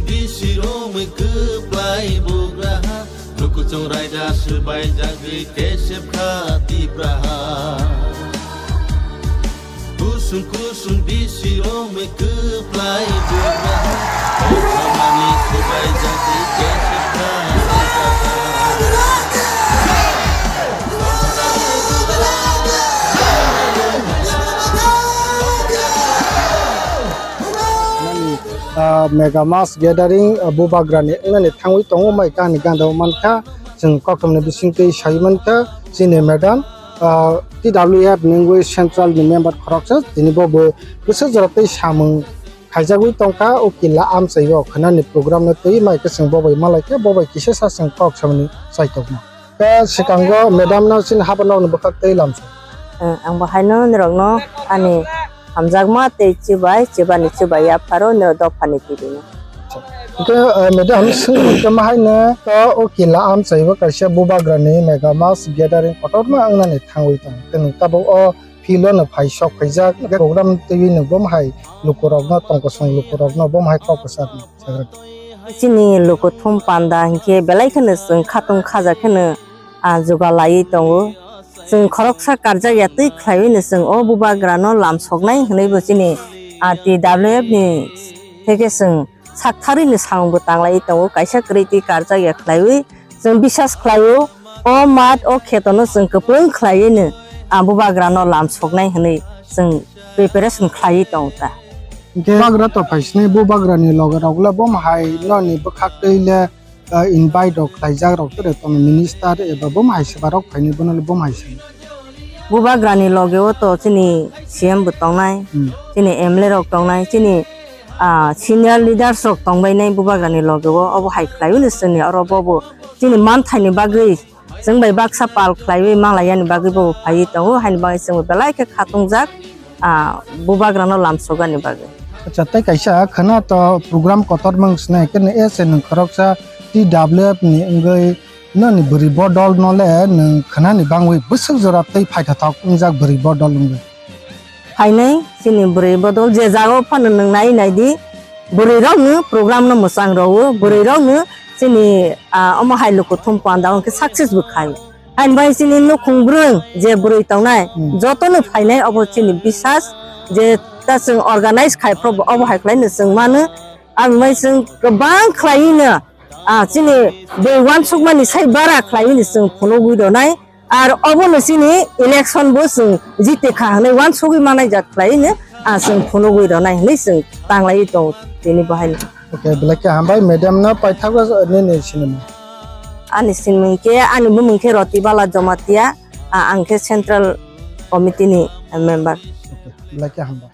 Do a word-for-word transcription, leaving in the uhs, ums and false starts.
Bisi romwi kwplai bugraha, lukuchung raida swbaijagwi kesep kha Tipraha. Kusung kusung bisi romwi kwplai bugraha, samani swbaijagwi kesep kha Tipraha. Nani, ah, Mega Mass Gathering, ah, Bubagrani wngnani thangwi tongo, mai kahni ganda o mankha, chwng kokthamni bisingtwi sai mankha, chini madam, ah, T W F ni wngwi central ni member khoroksa, tini bo bo bwswk jora tei samung khaijagwi tongkha, o kila amchaio khwnani program no twi mai khe chwng bo bai malaikha, bo bai kisa sa chwng kok samani chaitokma. Khe swkango madam no chini habanokni bwkhak tei lamsok. Ang, ang bo haino nirokno ani hamjakma tei chibai, chibani chibai yapharo nirok dophani tibino. Hwnkhe, eh, madam swngmung khe ma haino to o kila amchaibo kaisa Bubagrani Mega Mass Gathering kotorma wngnani thangwi tong. Tei nwng tabuk o field o no phai sok phaijak, program twiwi no bo hai lukurokno, tongkosong lukurokno bo hai kok kwchak. Chini lukuthum panda hinkhe belai kheno chwng khatung khaja kheno, ah, jugalaiwi tongo. Chwng khoroksa karjak ya twi khlaiwi no chwng o Bubagrano lamsoknai hwnwi bo chini, ah, T W F ni theke chwng saktharwi no samung bo tanglaiwi tongo. Kaisa kwrwi twi karjak ya khlaiwi chwng bisas khlaio, o mat o kheto no chwng kwplwng khlaiwi no, ah, Bubagrano lamsoknai hwnwi chwng preparation khlaiwi tongo ta. Hwnkhe Bubagra to phaisinai, Bubagrani loge rok le bo hai noni bwkhak twi le, ah, invite rok khlaijak rok tere tong minister eba bo hai swba rok phainai bono le bo hai sini. Bubagrani loge o to chini C M bo tongnai, Hmm. chini M L A rok tongnai, chini, ah, senior leaders rok tongbainai Bubagrani loge o, obo hai khlaiwi no chwngni oro bo bo chini manthaini bagwi chwng bai baksa pal khlaiwi malaiyani bagwi bo phaiwi tongo, haini bagwi chwng belai khe khatungjak, ah, Bubagrano lamsokani bagwi. Acha, tei kaisa khwna to program kotor mang swnai khe, e se nwng khoroksa T W F ni wngwi noni bwrwi bodol no le nwng khwnani bangwi bwswk jora tei phaithothok wngjak bwrwi bodol wngwi. Phainai chini bwrwi bodol je jaga o phano nwng nai nai di, bwrwi rok no program no mwchang rwo, bwrwi rok no chini, ah, omo hai lukuthum panda o hwnkhe success bo khai. Haini bai chini nukhung bwrwng je bwrwi tongnai, Hmm. joto no phainai obo chini bisas je ta chwng organize khai phro obo hai khlai no chwng mano. Ang bai chwng kwbang khlaiwi no, ah, chini bwrwi uansukmani sai bara khlaiwi no chwng phunugwi rwnai. Ar obono chini election bo chwng jite kha hwnwi uansugwi manai jat khlaiwi no, ah, chwng phunugwi rwnai hwnwi chwng tanglaiwi tongo tini bo haino. Okay, belai khe hambai madam no paithago nini sinimung. Ani sinimung khe, ani bumung khe Rotibala Jomatia, ah, ang khe central committee ni member. Okay, belai khe hambai.